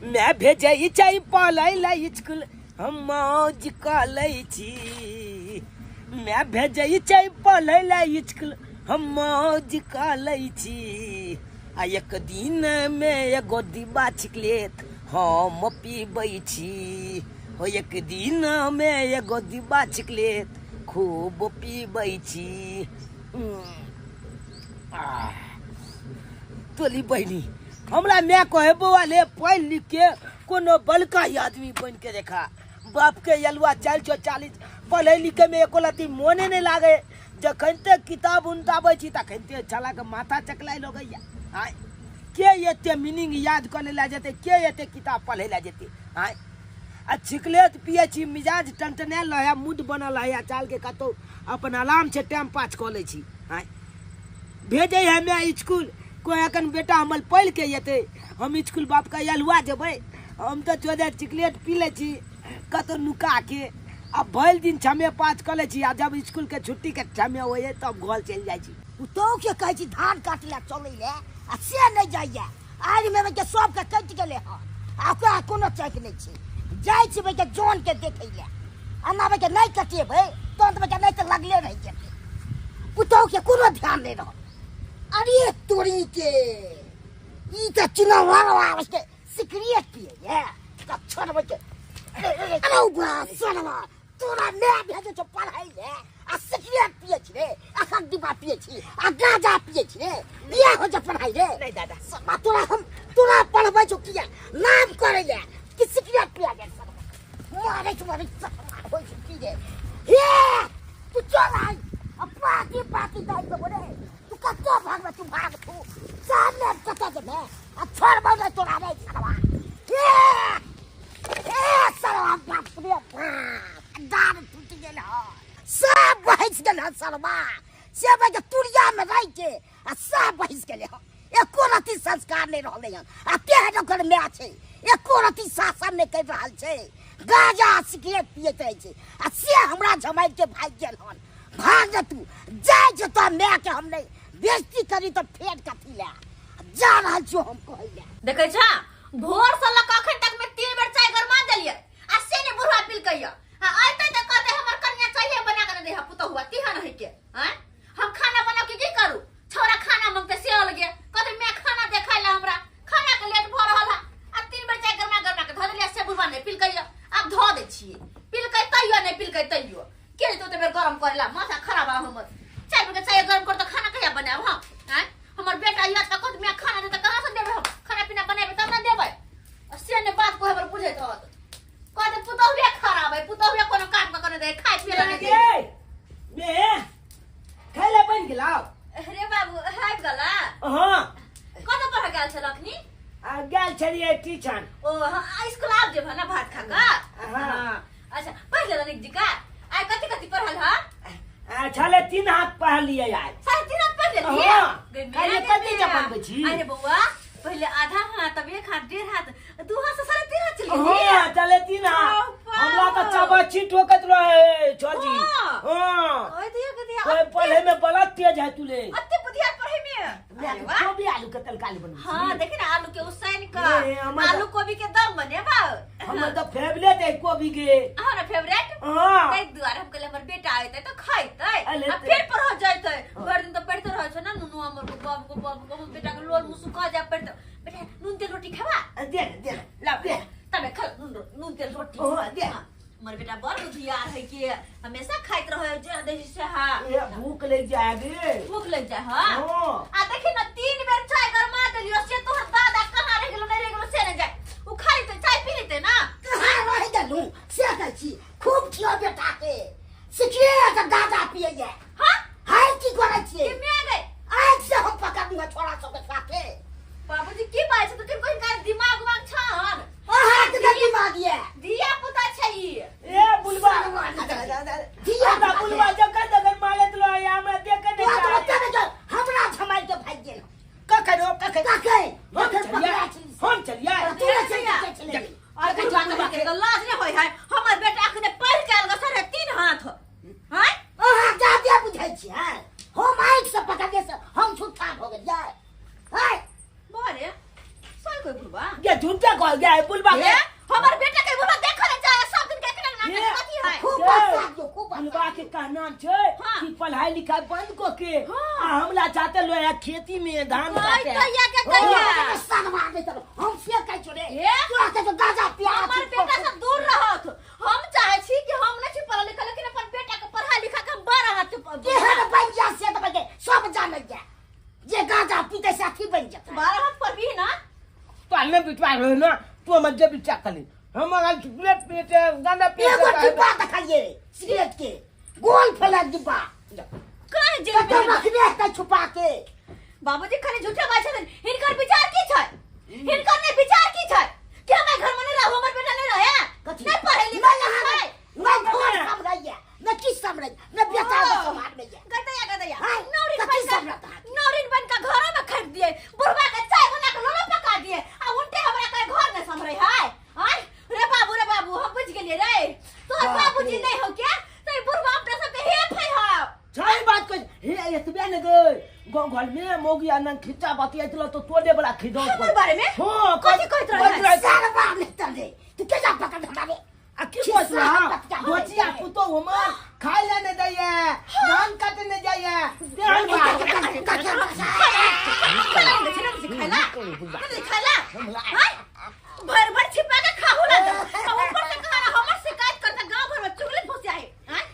मैं भेजै छै पढ़ै लए स्कूल, हम मौज कऽ लै छी। मैं भेजै छै पढ़ै लए स्कूल, हम मौज कऽ लै छी। आ एक दिन मे एगो डिब्बा छिकलेत हम पीबै छी। हो एक दिन मे एगो डिब्बा छिकलेत खूब पीबै छी। तोली बहिनी, हमरा माय कहे बौआ ले पढ़ि लिख के कोनो बड़का ही आदमी बन के देखा। बाप के अलुआ चालि छौ 40, पढ़ै लिखै मे एको लत्ती मोने नहि लागे। जखन ते किताब उनटाबै छी तखन ते छला के माथा चकलाय लगैया। आँय के एते मीनिंग याद करै लए जेतै, के एते किताब पढ़ै लए जेतै? आँय आ छिकलेत पियै छी, मिजाज टनटनायल रहै, मूड बनल रहै, चाल के कतहु अपन आराम से टाइम पास कऽ लै छी। आँय भेजै है माय स्कूल, कोइ एखन बेटा हमर पढ़ि के एतै, हम स्कूल बाप के अलुआ जेबै। हम तऽ चोदे चिकलेट पी लै छी कतहु नुका के, आ भरि दिन छमे पाँच कऽ लै छी, आ जब स्कूल के छुट्टी के समय होइ है तब घर चलि जाइ छी। पुतोहु के कहै छी धान काटै लए चलै लए, आ से नहि जाइए। आड़िमे के सबके कटि गेलै हन, आ ओकरा कोनो चैक नहि छै। जाइ छी के जौन के देखै लए, एना के नहि कटेबै तहन तऽ नहि तऽ लगले रहि जेतै। पुतोहु के कोनो ध्यान नहि रहल। अरे तोरी के ई तऽ चुनाव के सिगरेट पियैए तऽ छोड़बै के। अरे बा सोनवा, तोरा माय भेजै छौ पढ़ै लए आ सिगरेट पियै छी रे, अखन डिब्बा पियै छी आ गांजा पियै छी रे, इएह होइ छै पढ़ाइ रे? नहि दादा। समा तोरा हम तोरा पढ़बै छौ किया नाम करै लए कि सिगरेट पिया गेल? मारै छौ मारै होइ छै की रे? हे तू चल आइ, आ पाती पाती दाइ देबो रे। तू कतऽ भागबे? तू भाग, तू सामने कतऽ जेबे? आ छोड़बौ नहि तोरा रे सरवा। हे हे सरवा, बाप रे बाप, डाँड़ टूटि गेल हन, सब बहसि गेल हन सरवा। से के तुरियामे रहि के आ सब बहसि गेलै हन, एको रत्ती संस्कार नहि रहलै हन। आ तेहन ओकर माय छै, एको रत्ती शासन नहि करि रहल छै, गांजा सिगरेट पियैत रहै छै, आ से हमरा झमारि के भागि गेल हन। भाग ने तू, जाइ छौ तोरा मायके हम नहि बेइज्जती करी तऽ फेर कथी लए जा रहल छियौ हम कहै लए। देखै छा, भोर से लऽ कऽ अखन तक में 3 बेर चाय गरमा देलियै आ से ने बुढ़वा पिलकै या। आ अयतै तऽ कहतै हमर कनिया चाये बना के दे पुतहुआ तिहन है के। आँय हम खाना बना के की करू? छौड़ा खाना मंगते से अलगे कहतै मैं खाना देखै ला, हमरा खाना के लेट भऽ रहल है। आ 3 बेर चाय गरमा गरमा के धऽ देलियै से बुढ़वा नहि पिलकै या। आब धऽ दै छियै, पिलकै तैयो नहि पिलकै तैयो के जेतै ओते बेर गरम करै ला? माथा खराब आ हमर। चाय बेर के चाय गरम कर तऽ खाना कहिया बनायब हम? आँय हमर बेटा याद तऽ कहत मैं खाना दे, तऽ कहाँ से देबै हम? खाना पीना बनेबै तब ने देबै। आ से ने बात कहै पर बुझैत रहत, कहत पुतहुए खराब है, पुतहुए कोनो काम कऽ के दे, खाय पिए ला नहि दे। मे खाय ला बनि गेलौ? अरे बाबू आबि गेला? हाँ। कतऽ पढ़ गेल छल अखनी? आ गेल छलियै ट्यूशन। ओ हाँ, स्कूल आबि जेबह ने भात खा कऽ? हाँ। अच्छा पढ़ि लेलऽ नीक जकाँ? आइ कथी कथी पढ़ल ह? छलै 3 हाथ पढ़लियै आइ। 3.5 हाथ पढ़ि लेलियै? हाँ। गै मेरा, कहलियै गै कथी मेरा। के पढ़बै छी? अरे बौआ पहिले आधा हाथ, तब 1 हाथ, 1.5 हाथ, 2 हाथ से 3.5 हाथ चलि गेलियै। हाँ चले 3 हाथ। बाप। हमरा तऽ चबच्ची ठोकैत रहे छजी। हाँ। हाँ। कहि दियौ, कहि दियौ। कोई पढ़े में बड़ा तेज है तू ले। अते बुधियार पढ़े में। अरे वाह। कोबी आलू के तरकारी बनबै छी। हाँ देखी ना आलू के उसैन के नहीं, हमर आलू कोबी के दम बनेबा। हमर तऽ फेवरेट है कोबी के। हाँ ना फेवरेट? हाँ। ताहि दुआरे हम कहलियै हमर बेटा अयतै तऽ खैतै अरे आ ते- फेर पढ़ऽ जैतै। भरि दिन तऽ पढ़िते रहै छै ना नुनू हमर को बाबू को बाबू को। हम बेटा के लोल मुँह सुखा जाय पढ़िते। बेटा नून तेल रोटी खेबा? दे दे ला दे तबे खा नून तेल रोटी। ओ दे। हाँ, हमर बेटा बड़ बुधियार है के हमेशा खाइत रहे जे दै छै से। हाँ ए भूख लग जाए गे। भूख लग जाए। हाँ हाँ। आ देखी ना 3 बेर चाय गरमा देलियो से तोहर दादा कहाँ रहि गेलो नहि रहि गेलो से नहि जाय। उ खा लेतै चाय पी लेतै ना। कहाँ रहि गेलहुँ से कहै छी। खूब खियो बेटा के सिगरेट गांजा पियैए। हाँ? हाय की करै छियै? के मैं गई? आँखि से हम पकड़लहुँ हँ छोड़ा सबके साथे। बाबूजी की बात छै? तो किनको हिनका दिमाग उमाग छहन? अहाँके तऽ दिमाग ये। धिया पुता छै ई। ए बुलबा। धिया हमरा बुलबा जखन जखन मारैत रहै हमरा देखे नहि तोरा तऽ चाहै। ओते नहि जाउ, हमरा झमारि के भागि गेल। कखन हो कखन? कखन? हम कखन चलियै? पकड़ा छी? हम चलियै? तू नहि चलि के चलि गेली। और बुढ़वा के तऽ लाज नहि होइ है? हमर बेटा अखने पढ़ि के आयल 3.5 हाथ। हैं? अहाँ जादे बुझै छियै। हम आँखि से पकड़ने से हम झूठा भऽ गेलियै। हैं? बरे सही कोई बुढ़वा ये झूठा कह गया है बुलबा के हे, हमर बेटा के बुढ़वा देखऽ ले जाए सब दिन के एकरे नाटक कथी है खूब बसा दियो खूब बसा बुलबा के कहना छै हाँ। कि पढ़ाई लिखाई बंद को के हाँ। आ हमला चाहते लो है खेती में धान ओए काटे तैया के तैया सनवा दे चलो हम से कहै छो रे हे? तोरा के तो गाजा पिया हमर बेटा से दूर रहत। हम चाहे छी कि हम नहीं छी पढ़ल लिखल, लेकिन अपन बेटा के पढ़ा लिखा के हम बड़ा हाथ केहन बन जा से तऽ बन सब जानै जा जे गाजा पीते से अथी बन जेतै। 12 हाथ पर भी ना तो हमें बिटवा रहे ना तू हमर जे बिचा कली हम अगर सिगरेट पीते गांजा पीते एगो डिब्बा देखलिए सिगरेट के गोल फैला डिब्बा काहे जे कतौ रखने हेतै छुपा के। बाबूजी खाली झूठे बात छथिन। हिनकर विचार की छै? हिनकर ने विचार की छै कि हमर घर में नहीं रहू, हमर बेटा नहीं रहे, कथी? नहीं पढ़े लिखे नहीं छै। नहीं घर सम्हरैया न की सम्हरैया न बेटा के सम्हारैया। गदैया गदैया हाँ, नौरिन कथी बन का सम्हरता? नौरिन बन का घरों में खरीद दिए, बुढ़वा के चाय बना के लोलो पका दिए आ उनटे हमरा के घर न सम्हरै है। आय रे बाबू रे बाबू हम बुझ गेलिए रे तोहर बाप बाबूजी रे। नहीं हो क्या तो ई बुढ़वा अपना सब के हे फे हो। सही बात कह हे एतबे ने गए गाँव घर में मौगी आनंद खिच्चा बतियाइत रह तो तोड़े वाला खिदौत हमर बारे में? हां कथी कहैत रहै? सरवा नहीं चले तू के जा पकड़ हमरा रे आ की कहैत रह बचिया पुतो हमर खाइ ले ने दैया धान काटे ने जाइया तेहन बात। खाला नहीं छै ना खाला नहीं खाला हाय भर भर छिपा के खाहु ला आ ऊपर से कहा हमर शिकायत करता गांव भर में चुगली फंसी आहे। हाय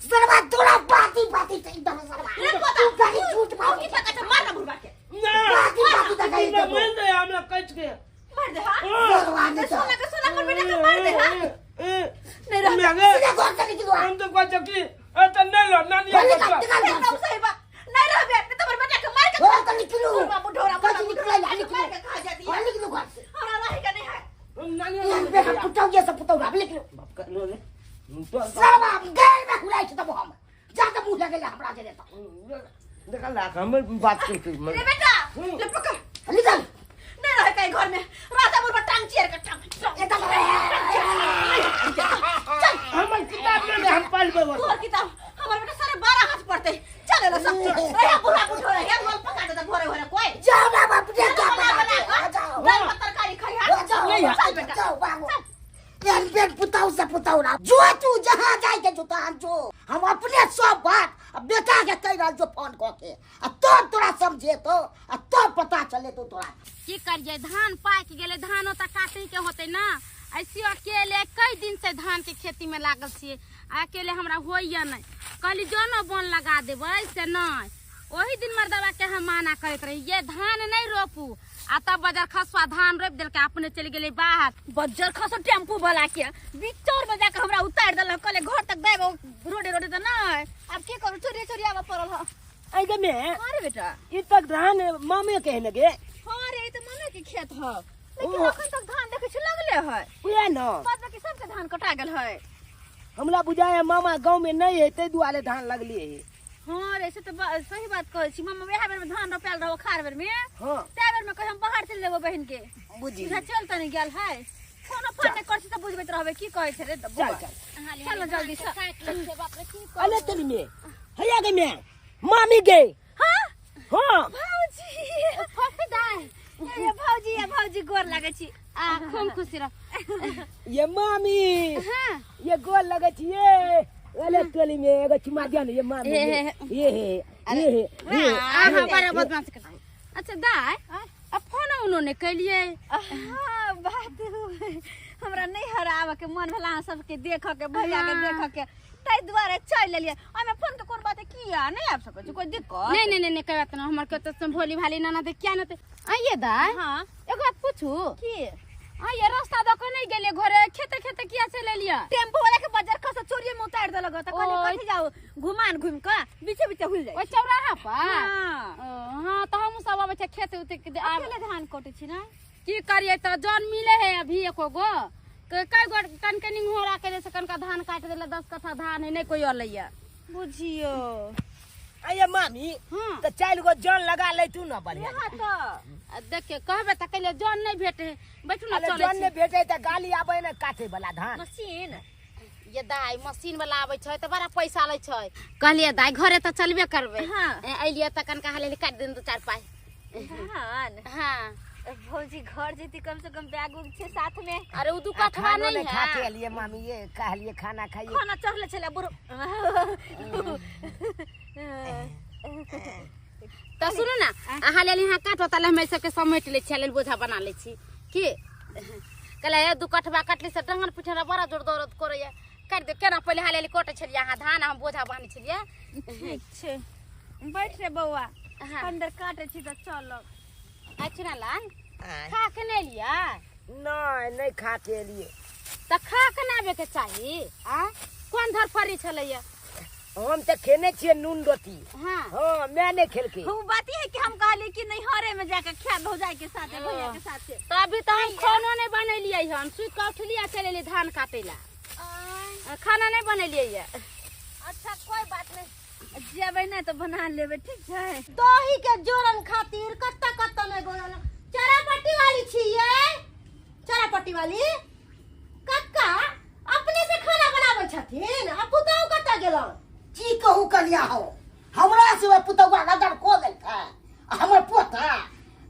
सरवा तोरा बाती बाती एकदम सरवा रे पोता तू गाली झूठ तू मार की पका मार ना बुढ़वा के ना बाती बाती दगाई ना मिल दे हमरा कच के मार दे। हां सरवा नहीं सोना के सोना पर बेटा के मार दे। हां नहीं रह मेरे सीधे घर से निकलो हम तो कहै छ कि ए त नहीं लो नानी बोली का निकाल एकदम सही बात नहीं रहबे नहीं तो बेटा के मार के घर से निकलो बुढ़वा बुढ़ोरा कथी निकलो या निकलो मार के खा जाती घर निकलो घर से हमरा रहे के नहीं है। नानी बेटा पुतौ ये सब पुतौ राब निकलो बाप का लो रे तो सरवा गैर में हुलाई छ तब हम जा त मुंह लगेला हमरा जे त देखा लाख हमर बात के रे बेटा ले पकड़ निकल नहीं रहे कहीं घर में राता बुढ़वा टांग चेर के टांग एकदम चल हमर किताब में हम पढ़बे तोहर किताब हमर बेटा सारे 12 हाथ पढ़ते चल लो सब रहे बुढ़ा बुढ़ो रहे बोल पका दे भोरे भोरे कोई जाओ ना बाप रे क्या बना बना बना जाओ दाल पर तरकारी खाई हां जाओ नहीं, चल बेटा जाओ बाबू पेन पेन पुताऊ से पुताऊ ना जो तू जहां जाए के जुता जो हम अपने सब बात अब बेटा के कह रहल जो फोन क के आ तो तोरा समझे तो आ तो पता चले तो तोरा की करिए धान पाकि गेलै धानो तऽ काटै के होतै ना। ऐसे अकेले कई दिन से धान के खेती में लागल छियै आ अकेले हमरा होइए नहि। कहली जनो बन लगा देबै से नहि। ओही दिन मर्दबा के हम माना करैत रहियै धान नहि रोपू आ तब बजर खसुआ धान रोपि देलकै अपने चलि गेलै बाहर। बज्जर खसो टेम्पू वाला के बिचौर में जाके हमरा उतार देलक कहले घर तक देबो रोडे रोडे तऽ नहि आब की करू चोरी चोरी आबऽ पड़ल ह। ऐ गे में अरे बेटा ई तक धान मामे के ने गे। हां रे ई तऽ मामे के खेत ह लेकिन अखन तक धान देखै छी लगले है उहे न बाद बाकी सबके धान कटा गेल है। हमरा बुझाय मामा गांव में नहीं है ताहि दुआरे धान लगलिए है। हां रे से तऽ सही बात कहै छी मामा वएह बेर में धान रोपायल रहो खार बेर में हां तै बेर में कहे हम बाहर चलि जेबो बहिन के बुझी बुझा चल तनी गेल है कोनो फोन नहि कर छी तऽ बुझबैत रहबै की कहै छै रे चल चल चल जल्दी से अले तनी में हैया गे में मामी गे। हां हां भौजी फफी दाय ये भौजी ये भौजी गोर लागै छी आ खूब खुशी रह ये मामी हां ये गोर लगै छी ये अले टोली में एगो चुमा दिया ने ये मामी हे, ये हे, ये हे ये हे अहाँ बड़ा बदमाश कर। अच्छा दाय आ फोन उन्होंने कैलिए। हाँ बात हमरा नहीं हराबे के मन भेल अहाँ सबके देखऽ के भैया के देखऽ के ताहि दुआरे चलि एलियै। ओहिमे फोन के कोन बात किया नहीं आबि सकै छी कोई दिक्कत नहीं नहीं नहीं कोई बात नहीं हमर के तो भोली भाली नाना दे क्या नते। आइए दाय हां एगो बात पूछू की आइए रास्ता दऽ के नहीं गेलियै घरे खेते खेते किया चलि एलियै? टेम्पू वाला के बजर खसा चोरिये में उतार देलक त कहलियै कथी जाऊ घुमान घुमि कऽ बीचे बीचे हुल जाइ ओहि चौराहा पर। हां हां तऽ हमहूँ सब अबै छै खेत उते के अकेले धान कटै छी ना की करियै तऽ जन मिले है अभी एको गो कई गो कनकनी घोड़ा के जैसे कनका धान काट देला 10 कट्ठा धान है नहीं कोई अलैया बुझियो। आइए मामी हां तऽ 4 गो जन लगा ले तू ना बढ़िया। हां तऽ देखिए कहबे तऽ कहलियै जन नहीं भेटे है बैठू ना अरे चलै जन छी। नहीं भेटे तऽ गाली आबै ने काटे वाला धान मशीन ये दाई मशीन वाला आबै छै तऽ बड़ा पैसा लै छै। कहलियै दाई घरे तऽ चलबे करबै। हां अइलियै तऽ कनका हाले काटि देन 2-4 पाइ। धान हां भौजी घर जेती कम से कम बैग उग छे साथ में। अरे उ दू कठवा खानो नहीं नहीं खा के है। एलिए मामी, ये कहलिए खाना खाइए। खाना चढ़ले छले बुढ़। तो सुनू ना, अहाँ लेल यहाँ काटो तले हम सबके समेट लै छी, लेल बोझा बना लै छी की कहले दू कठवा कटली से डंगल पिठरा बड़ा जोर दर्द करैया, काटि दे केना। पहिले हाल कटै छलियै अहाँ धान, हम बोझा बान्है छलियै। ठीक छे बैठ रे बौआ, हाँ। अंदर काटे छी त चलब। अच्छा लाल खा के नहीं लिया? नहीं नहीं खा के एलिए। त खा के ना आबे के चाही। आ कोन धरफड़ी छलैया? हम तो खेने छियै नून रोटी। हाँ हाँ मैं नहीं खेलके। वो बात ही है कि हम कहली कि नहीं हरे में जाके खाए भौजाई के साथ भैया के साथ। तो अभी तो हम खानो नहीं बनेलियै हन, सुति के उठलियै चल एलियै धान काटै ला, खाना नहीं बनेलियै। अच्छा कोई बात नहीं, जेबै नहीं तो बना लेबै, ठीक छै। दही के जोरन खातिर कत्ता कत्ता नहीं गोल चरापट्टी वाली छियै, चरापट्टी वाली कक्का अपने से खाना बनाबै छथिन आ पुतहु कत्ता गेलन? की कहू कनिया हो, हमरा से वह पुतौआ रगड़ को गेल था, हमर पोता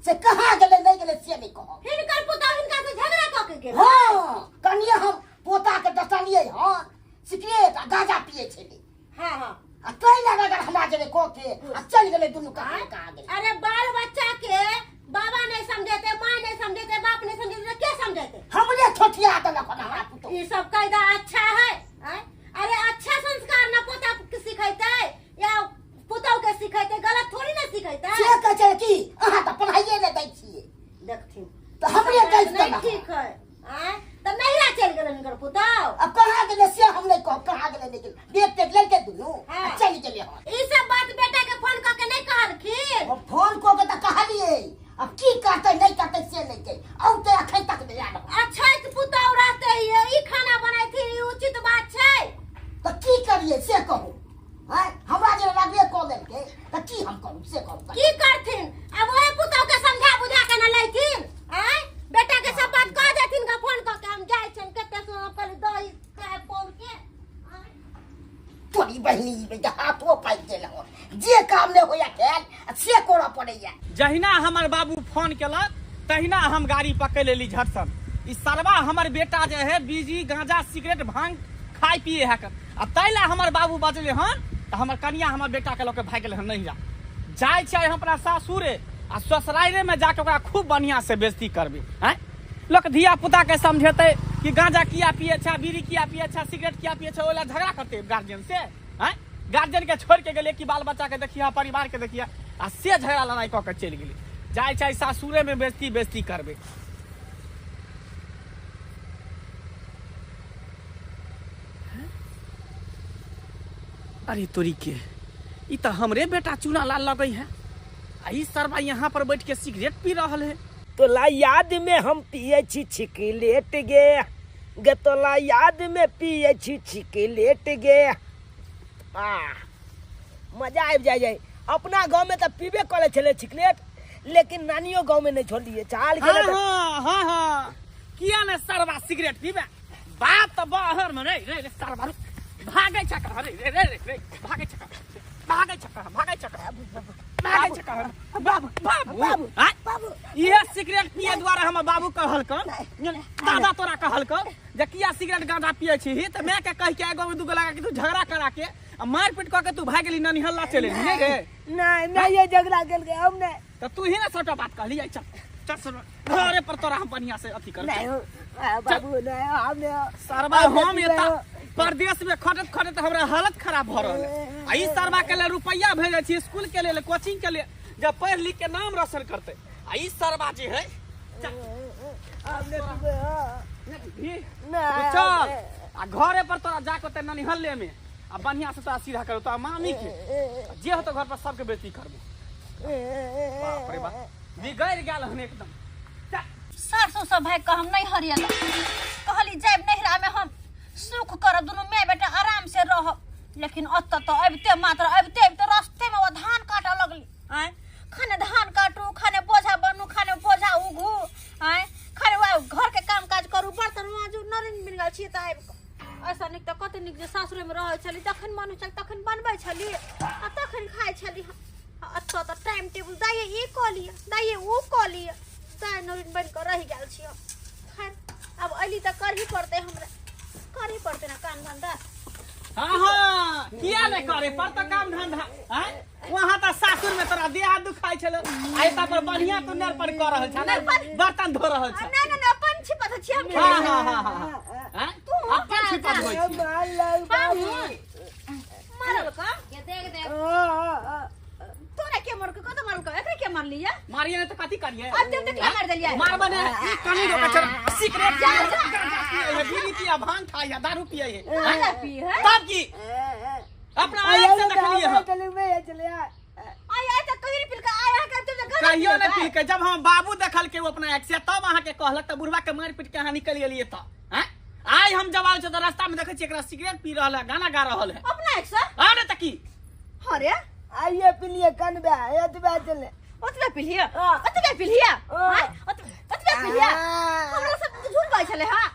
से कहाँ गेलै नहीं गेलै से नहीं कहब। हिनकर पुतहु हिनका से झगड़ा क के गेल। हाँ कनिया हम पोता के डसलियै हन, सिगरेट आ गांजा पिए छलै। हाँ हाँ आ तै लए रगड़ हमरा जरे को के आ चल गेलै दुनू कहाँ कहाँ गेलै। अरे बाल बच्चा के बाबा नहीं समझेते, माँ नहीं समझेते, बाप नहीं समझेते, के समझेते? हमरे छोटिया देलक हन हमरा पुतौह। ये सब कायदा अच्छा है आय? अरे अच्छा संस्कार न पोता के सिखेते या पुतहु के सिखेते, गलत थोड़ी ना सिखेते। से कहै छै कि अहाँ तऽ पढ़ाइए नहि दै छियै। देखथिन तऽ हमरे दै नहीं ठीक है आय? तऽ नहिरा चलि गेलै हिनकर पुतहु। अब कहाँ गेलै से हम नहीं कहब, कहाँ गेलै नहीं गेलै, देख देख लेलकै दुनू हाँ। चलि गेलै हन। ई सब बात बेटा के फोन कऽ के नहीं कहलखिन? हम फोन कऽ के तऽ कहलियै, अब की करतै नहीं करतै से नहीं छै, औते अखन तक नहि आयल। अच्छा पुतहु रहते ये ई खाना बनाइथिन, ई उचित बात छै? तऽ की करियै से कहू? आँय हमरा जे रगड़े कऽ देलकै तऽ की हम करू से कहू? की करथिन अब ओहे पुतहु के समझा बुझा के न लैथिन? आँय बेटा के सब बात कह देथिन ग फोन कऽ के, हम जाइ छियनि कते से पहिले दही खाय पौर के। तोरी बहिनी बेटा हाथो पाकि गेल हन, जे काम नहि होइया कैल से करऽ पड़ैया। जहिना हमर बाबू फोन केलक तहिना हम गाड़ी पकड़ लेली झटसन। ई सरवा हमर बेटा जे है बीजी गांजा सिगरेट भांग खाय पिए है कर, आ तै ला हमर बाबू बजले हन तऽ हमर कनिया हमर बेटा के लऽ के भागि गेलै हन नहिरा। जाइ छै हम अपना सासुरे आ ससुराइरे में जाके ओकरा खूब बढ़िया से बेइज्जती करबै। आँय लोक धिया पुता के समझेतै कि गांजा किया पिए छै, बीड़ी किया पिए छै, सिगरेट किया पिए छै, ओहि ला झगड़ा करतै गार्जियन से। आँय गार्जियन के छोड़ के गेलै कि बाल बच्चा के देखिया परिवार के देखिया, आ से झगड़ा लड़ाई कऽ के चलि गेलै। जाइ छै सासुरे में बेइज्जती बेइज्जती करबै। अरे तोरी के ई तऽ हमरे बेटा चूना लाल लगै है, आ ई सरवा यहाँ पर बैठ के सिगरेट पी रहल है। तोला याद में हम पिए छी छिकलेट गे, गे तोला याद में पिए छी छिकलेट गे। आ मजा आबि जाइ जाइ। अपना गाँव में तऽ पीबे करै छलै छिकलेट, लेकिन नानियो गाँव में नहीं छोड़लियै चाल गेलै। हाँ हाँ हाँ किया ने सरवा सिगरेट पीबे, बाप तऽ बाहर में रे रे रे सरवा भागै छ कहाँ रे रे रे रे भागै छ कहाँ, भागै छ कहाँ, भागै छ कहाँ, भागै छ कहाँ। बाबू बाबू बाबू इहे सिगरेट पिए द्वारा हमर बाबू कहलकन, दादा तोरा कहलकन जे किया सिगरेट गांजा पिए छी, तऽ माय के कहि के एगो दूगो लगा के तू झगड़ा करा के आ मारपीट कऽ के तू भागि गेली ननिहल्ला चलि गेली। नहीं रे नहीं नहीं ये झगड़ा गेल गे हम नहीं। तऽ तू ही ने सबटा बात कहली। चल चल सरवा घरे पर तोरा हम बढ़िया से अथी करब। नहीं बाबू नहीं हम नहीं सरवा हम एता परदेश में खटत खटत हमरा हालत खराब भऽ रहल है। आ ई सरवा के लेल रुपैया भेजै छी स्कूल के लेल, कोचिंग के लेल, जब पढ़ि लिख के नाम रोशन करतै। आ ई सरवा जे है चल आ घरे पर तोरा जाके ओतऽ ननिहल्ले में आ बढ़िया से तोरा सीधा करब, तोरा मामी के जे होतौ घर पर सबके बेइज्जती करबो। बाप रे बाप बिगड़ि गेल हन एकदम। सरसों सब भाई के हम नहीं हरियल कहली जाब नहिरा में हम सुख करब, दुनू my बेटा आराम से रहब, लेकिन ओतऽ तऽ अबिते मात्र अबिते अबिते रस्ते में ओ धान काटऽ लगली। आँय खाने धान काटू, खाने बोझा बनू, खाने बोझा उघू, आँय खाने घर के काम काज करू, बर्तन माजू, नरिन मिल गेल छियै तऽ आबि कऽ। ऐसा नीक तऽ कते नीक जे सासुरे में रहै छली, तखन मन होइ छल तखन बनबै छली आ तखन खाइ छली। एतऽ तऽ टाइम टेबुल दाइये ई कऽ लिअ, दाइये ओ कऽ लिअ। ताय नौरिन बनि कऽ रहि गेल छी हम। खैर आब अयली तऽ करही पड़तै, हमरा करही पड़तै ने काम धंधा। हाँ हाँ, किया नहीं करे पर तो काम धंधा हैं? वहाँ तो सासुर में तोरा देह हाथ दुखाइ छलो, आ एता पर बढ़िया तू नर पर कर रहल छ, बर्तन धो रहल छ। नहीं नहीं, अपन छिपा त छी हम। हाँ हाँ हाँ हाँ हैं? अपन छिपा धोइ छी। मारल का के देख देख। तोरा के मार के कत मारल का, एकरे के मारली या? मारिए ने तो कथी करिए? अब तुम देखला मार देलियै। मारबे ने ई कनी रोके छ, सिगरेट जा जा पिए है, बीड़ी पिए, भांग खाई है, दारू पिए है, गांजा पी है। तब की अपना आँख से देखलिए हम। आय आय त कहियो नहीं पिलका, आय अहाँ के तुम गांजा कहियो पिए नहीं पिलकै। जब हम बाबू देखल के अपना आँख से तब अहाँ के कहलक, त बुढ़वा के मारि पीट के अहाँ निकलि गेलियै त हैं? आइ हम जब आयल छी त रास्ता में देखै छी एकरा सिगरेट पी रहल है, गाना गा रहल है अपना आँख से। आ ने त की? हाँ रे, आइए पिलिए कनबे एतबे चले। ओतबे पिलिए, ओतबे पिलिए, ओतबे पिलिए। हमरा सब झूठ बाजै छलै। हां,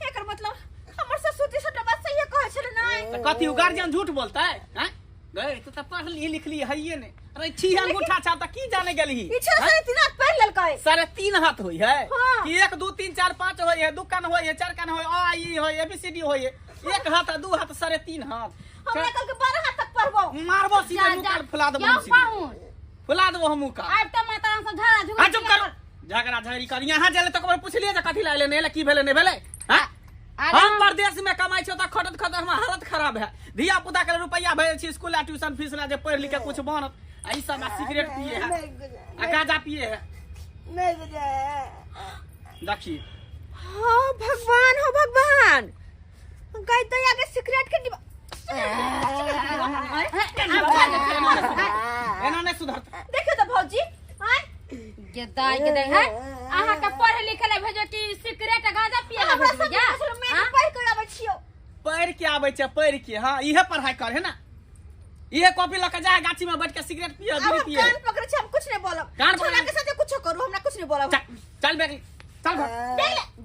एकर मतलब हमर ससुर जी सबटा बात सहिए कहै छलै। नहीं त कथी उ गार्जियन झूठ बोलतै हैं? गए तू त पढ़ली लिखली हइये ने, अरे छी अंगूठा छाप त की जाने गेलही? ई छह साढ़े तीन हाथ पढ़ लेलकै। 3.5 हाथ होई है हाँ। कि 1 2 3 4 5 होई है, 2 कान होई है, 4 कान होई, अ ई होई, ए बी सी डी होई है, 1 हाथ आ 2 हाथ 3.5 हाथ। हमरा कल के 12 हाथ तक पढ़बो। मारबो सीधे मुंह कान फुला देबो, क्यों सीधे पाहुन फुला देबो हम मुंह का। आब त माता सब झगड़ा झुगड़ी हाँ चुप करो, झगड़ा झगड़ी कर। यहाँ जेले तो कबर पूछलिए जे कथी लाइले नहीं की भेले नहीं भेले। हाँ हम परदेश में कमाई छो त खटत खटत हमर हालत खराब है, धिया पुता के रुपया भेजै छी स्कूल आ ट्यूशन फीस ला जे पढ़ लिख के कुछ बनत, आ ई सब आ सिगरेट पिए है आ गांजा पिए है। नहीं देखी। हाँ भगवान, हो भगवान, गाय दया के सिगरेट के डिब्बा एना नहीं सुधरता। देखियो तो भौजी, आय गेदाई गेदाई है, अहाँ के पढ़े लिखे ले भेजो कि सिगरेट गांजा पिए ला हमरा भेजो? सब जा मैं पढ़ के आबै छियो। पढ़ के आबै छै, पढ़ के। हाँ इहे पढ़ाई कर है ना, इहे कॉपी लऽ के जा गाछी में बैठ के सिगरेट पिए, अब बीड़ी हम पिए। कान पकड़े छी, हम कुछ नहीं बोलब। कान छोरा पकड़े। के साथे कुछ करू, हमरा कुछ नहीं बोलब। चल चल बेटी, चल घर।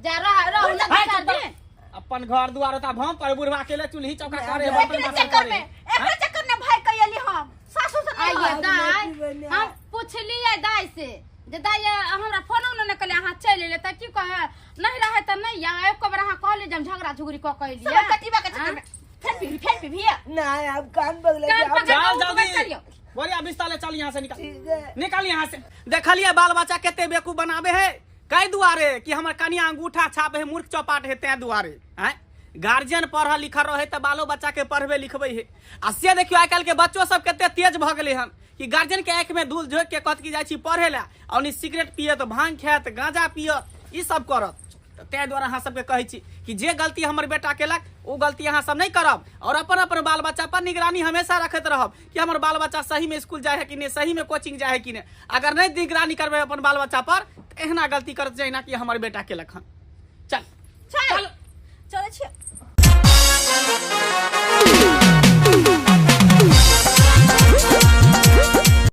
जा रह रह हाय, चुप कर। अपन घर दुआर होता भम पर बुढ़वा के ले चूल्ही चौका करे, बर्तन एकरे बासन चक्कर करे। में, एकरे चक्कर में भाई कहिली हम सासू से नहीं आइए हम। दाई, हम पुछलिए दाई से जे दाई हमरा फोन उन नहि कले, अहाँ चलि एलियै तऽ की कहे नहीं रहे तऽ नहीं आ। एको बेर अहाँ कहलियै जे हम झगड़ा झुगड़ी कऽ के एलियै। सब कटिबा के चक्कर में फेर पीभी, फेर पीभी। नहीं अब कान पकड़े। कान पकड़ चल के जल्दी करियो। बोलिया बिस्तर ले चल, यहाँ से निकल, निकल यहाँ से। देखलिए बाल बच्चा कते बेवकूफ बनाबे है कै दुआरे कि हमर कनिया अंगूठा छाप है, मूर्ख चौपाट है, तै दुआरे हैं। गार्जियन पढ़ल लिखल रहे तऽ बालो बच्चा के पढ़बे लिखबे है। आ से देखियो आइ काल्हि के बच्चो सब कते तेज भऽ गेलै हन कि गार्जियन के आँखि में धूल झोंकि के कहत कि जाइ छी पढ़े ला, आ ओनी सिगरेट पियत, भांग खायत, गांजा पियत, ई सब करत। तऽ ताहि दुआरे अहाँ सबके कहै छी कि जे गलती हमर बेटा केलक ओ गलती अहाँ सब नहि करब, और अपन अपन बाल बच्चा पर निगरानी हमेशा रखैत रहब कि हमर बाल बच्चा सही में स्कूल जाइ है कि नहि, सही में कोचिंग जाइ है कि नहि। अगर नहि निगरानी करबै अपन बाल बच्चा पर तऽ एहना गलती करत जहिना कि हमर बेटा केलक हन। चल चल चल चलै छी।